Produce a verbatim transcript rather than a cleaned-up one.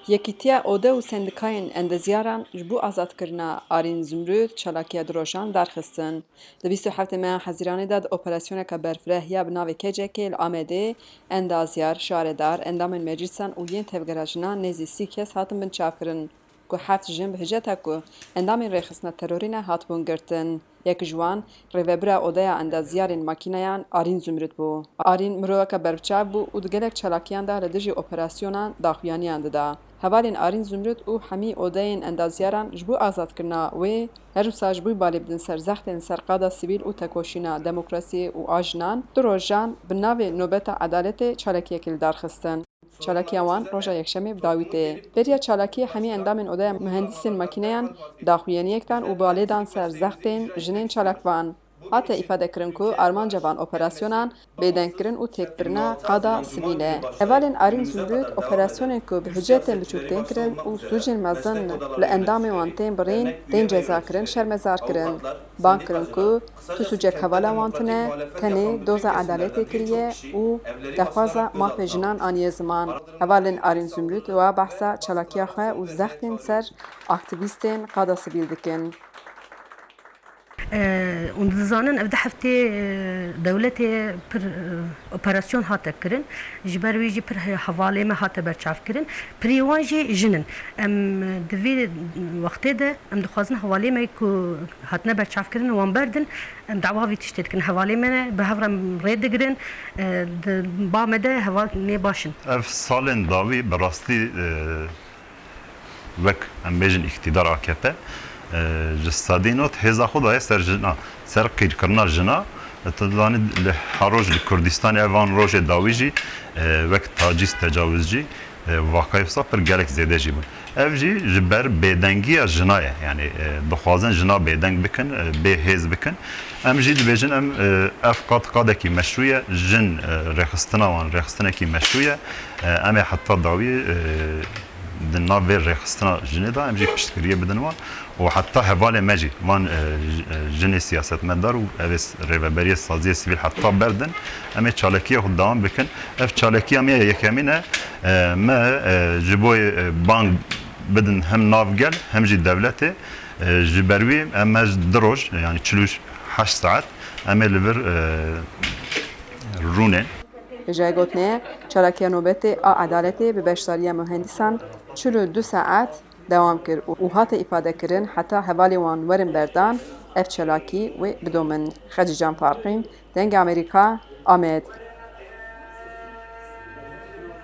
Yekîtiya Ode û Sendikayên Endezyaran ji bo azadkirina Arîn Zumrûd çalakiya du rojan darxistin. Di bîst û heftê meha Hezîranê de di operasyoneke berfireh ya bi navê K C K li Amedê endazyar, şaredar, endamên meclîsan û yên tevgera jinan nêzî sî kes hatin binçavkirin, ku heft jin bi hiceta ku endamên rêxistina terorî ne hatibûn girtin. Yek ji wan rêvebira Odeya Endazyarên Makîneyan Arîn Zumrûd bû. Arîn miroveke berbiçav bû û di gelek çalakiyan de li dijî operasyonan daxuyaniyan dida. Hevalên Arîn Zumrûd û hemî odeyên endazyaran ji bo azadkirina wê her wisa ji bo balê bidin ser zextên ser qada sivîl û tekoşîna demokrasiyê û a jinan du rojan bi navê Nobeta Edaletê çalakiyekê li dar xistin. Çalakiya wan roja Yekşemê bi dawî tê. Beriya çalakiyê hemî endamên Odeya Muhendîsên Makîneyan daxuyaniyek dan û balê dan ser zextên jinên çalakvan. Hate îfadekirin ku armanca van operasyonan bêdengkirin û têkbirina qada sivîl e. Hevalên Arîn Zumrûd operasyonên ku bi hicetên biçûk tên kirin û sûcên mezin li endamên wan tên birîn, tên cezakirin, şermezar kirin. Bang kirin ku tu sûcek hevala wan tune, tenê doza edaletê kiriye û daxwaza mafê jinan aniye ziman. Hevalên Arîn Zumrûd wa behsa çalakiya xwe û zextên ser aktîvîstên qada sivîl dikin. E, hûn dizanin ev du heftê, e, dewletê pir, e, operasyon hate kirin. Ji ber wî jî pir he-, hevalê me hate berçavkirin. Pirî wan jî jin in. Em, e, di vî wextê de em dixwazin hevalê me ku hatine berçavkirin wan berdin. Em dawa vî tiştê dikin. Hevalê me ne, bi hev re rê digirin. E, di ba me de hevalê baş in. Ev salên dawî bi rastî, e, wek em bêjin îktîdar A K P, e, ji sedî nod hêza xwe daye ser jina, ser qîrkirina jina. E, tu dilanî li her roj li Kurdistanê ev van rojê dawî jî, e, wek tacîz, tecawizcî, e, vakayê wisa pir gelek zêde jî bûn. Ev jî ji ber bêdengiya jina ye. Yanî, e, dixwazin jina bêdeng bikin, e, bêhêz bikin. Em jî dibêjin em, e, ev qad qadekî meşrû ye. Jin, e, rêxistina wan rêxistinekî meşrû ye. E, em ê heta dawî, e, di nav vê rêxistina jinê de em jî piştgiriyê bidin wan û heta hevalê me jî van, e, j-, e, jinê siyasetmedar û ev ê s-, rêveberiyê saziyê sivîl heta berdin. Em ê çalakiyê xwe dewam bikin. Ev çalakiya me ya yekemîn e. E, me, e, ji bo, e, bang bidin hem nav gel hem jî dewletê. E, ji ber wî em me ji du roj, yanî çil û heşt saet em ê li vir, e, rûnên. Hêjayê gotinê, çalakiya nobetê a edaletê bi beşdariya muhendîsan çil û du saet dewam kir û, û hate îfadekirin heta hevalê wan werin berdan, ev çalakî wê bidomin. Xecîcan Farqîn, Dengê Amerîka, Amed.